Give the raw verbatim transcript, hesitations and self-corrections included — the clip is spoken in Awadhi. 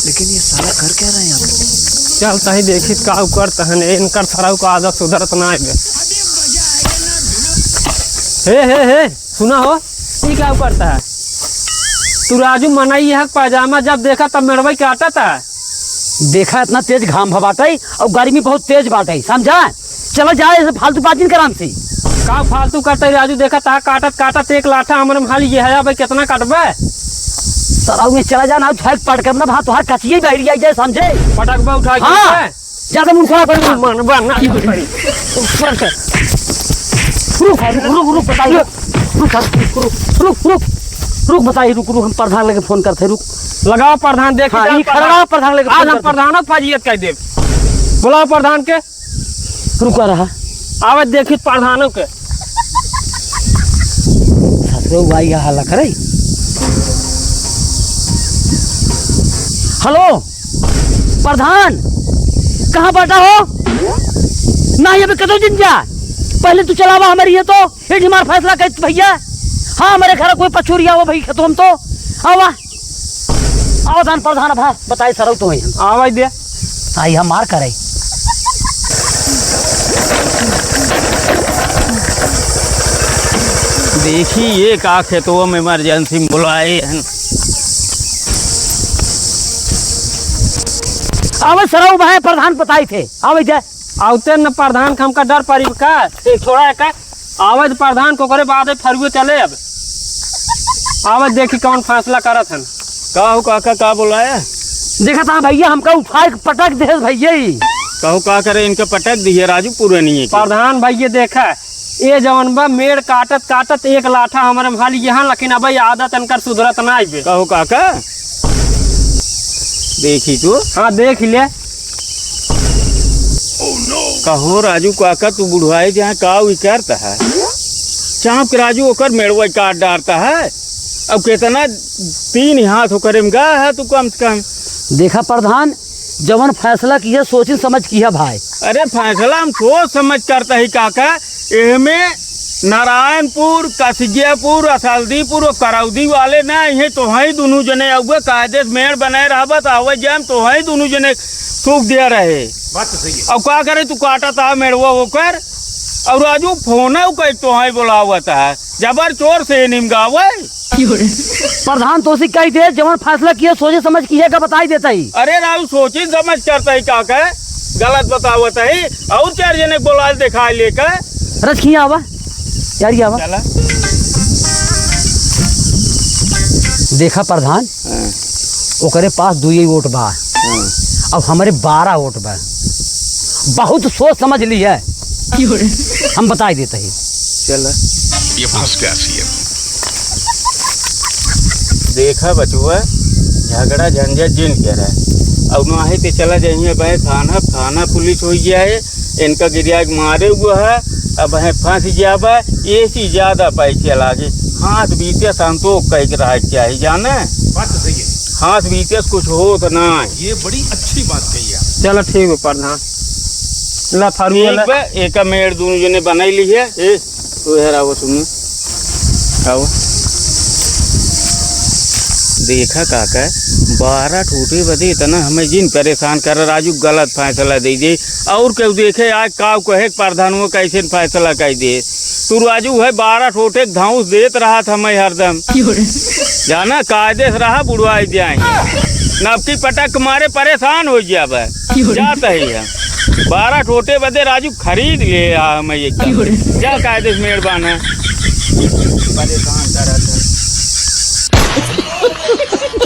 लेकिन ये साला कर क्या रहा है यहाँ पे? चल, तही देखी का उ करत हन, इनकर सरऊ का आदत सुधरत ना है बे। हे, हे, हे, सुना हो, ई का उ करत है? तू राजू मनई है, पैजामा जब देखा तब मेड़वई काटत है। देखा, इतना तेज घाम भा बाटई और गर्मी बहुत तेज बाटई, समझा? चला जाए, ऐसे फालतू बात जिन करान से। का फालतू करते राजू? देखा ता काटत काटत एक लाठा हमरे में हाल ये है, अबे कितना काटबे? सरऊ में चला जा ना, झाइक पटकब ना भा, तोहार कचिए बहरी आई जाए, समझे? पटकबे उठा के हाँ। बे? ज्यादा मुंह खराब कर। मन बना। ऊपर से। रुक, रुक, रुक, रुक, बताइए। रुक, रुक, रुक, रुक, रुक, बताइए, रुक, रुक, हम प्रधान लेके फोन करते हैं, रुक। लगाओ प्रधान, देखी हाँ, जाओ ई खड़ा प्रधान। प्रधान लेके आज फोन हम करते हैं। प्रधान फजीयत कह देब। बुलाओ प्रधान के। रुका रहा। आवत देखी प्रधानों के। ससुरो भाई यहाँ हल्ला करे। हेलो प्रधान, कहाँ बैठा हो? ना ये कदो दिन जा, पहले तू चलावा हमारी ये तो, ये हमारा फैसला कर भैया। हाँ, हमारे घर कोई पछुरिया हो भाई, खेतों में तो आवा। अवधान प्रधान भा बताई सरऊ तो है। आवाज दे। आई हम मार करे। देखी ये का खेतवा में इमरजेंसी में बुलाए हैं। आवे सरऊ भाई प्रधान बताई थे। आवे दे। आवते न प्रधान के हमका डर पड़ी का? एक छोड़ा है का? आवत प्रधान को करे बाद फरुए चले अब। आवत देखी कौन फैसला करत हन। का हो काका, का बोलाया? देखा था भैया, हमका उठाए के पटक दे भैया ही। कहू का करे, इनके पटक दिए राजू पुरनिये के। प्रधान भैया देखा, ये जवन बा मेड़ काटत काटत एक लाठा हमरे में हाल यहाँ, लेकिन अब आदत इनकर सुधरत ना आइबे। कहू काका, देखी तू। हाँ, देख ले। कहो राजू काका, तू बुढ़वाए जहाँ का विचारत है? चाँप के राजू ओकर मेड़वा काट डारत है। अब कितना तीन हाथ ओकरे में गा है तू कम से कम। देखा प्रधान, जवन फैसला किया सोचिन समझ किया भाई। अरे फैसला हम सोच समझ करता ही काका, एहमे नारायणपुर, कसगियापुर, असलदीपुर और करौदी वाले ना, इहे तोहई दुनू जने अउए, कायदे से मेड़ बनाए रहबा, त आवे जाए में तोहई दुनू जने सूख दिया रहे। बात तो सही है। अब का करे, तू काटत आ मेड़वा ओकर, और राजू फोन कई तोहई बोलावत है, जबर चोर से निमगावे। प्रधान तोसी कही दे, जवन फैसला किया सोचे समझ किया का बताई देता ही। अरे राजू, सोची समझ करता ही का कहे, गलत बतावत ही, और चार जने बोला दिखाई लेकर। रजखिया आवा, यारी आवा। चला। देखा प्रधान, हाँ। ओकरे पास दुई वोट बा, हाँ। अब हमरे बारह वोट बा। बहुत सोच समझ ली है। हम बताई देता ही। चला। ये फंस गया सीएम। देखा बचुआ, झगड़ा झंझट जिन करा। अब नाहीं ते चला जाइए भाई थाना, थाना पुलिस होइ गया है, इनका गिरिया के मारे हुआ है, अब है फंस गया बा, ये चीज ज्यादा पैसे लागे। हाथ बीते संतोष कह के रहा क्या है, जाने? बात तो सही है। हाथ बीते से कुछ होत ना है। ये बड़ी अच्छी बात कही आप। चला ठीक बा प्रधान। ला फरुआ ठीक ला। बा, एका मेड़ दुनू जने बनाई ली है। ए, तू हेर आवो सुनो। आओ। देखा काका, बारह ठूठे बदे इतना हमें जिन परेशान कर, राजू गलत फैसला दे दे। और केहू देखे आज काव कहे के प्रधान वो कैसे फैसला कर दे। तू राजू है बारह ठोटे के धौंस देत रहा था मैं हरदम। जाना कायदे से रहा बुढ़वाई जाए। नबकी पटक के मारे परेशान हो गया बा। जाता ही है। बारह ठोटे बदे राजू खरीद ले आ मैं एकदम। जा कायदे से मेड़ बांधा। परेशान करत है।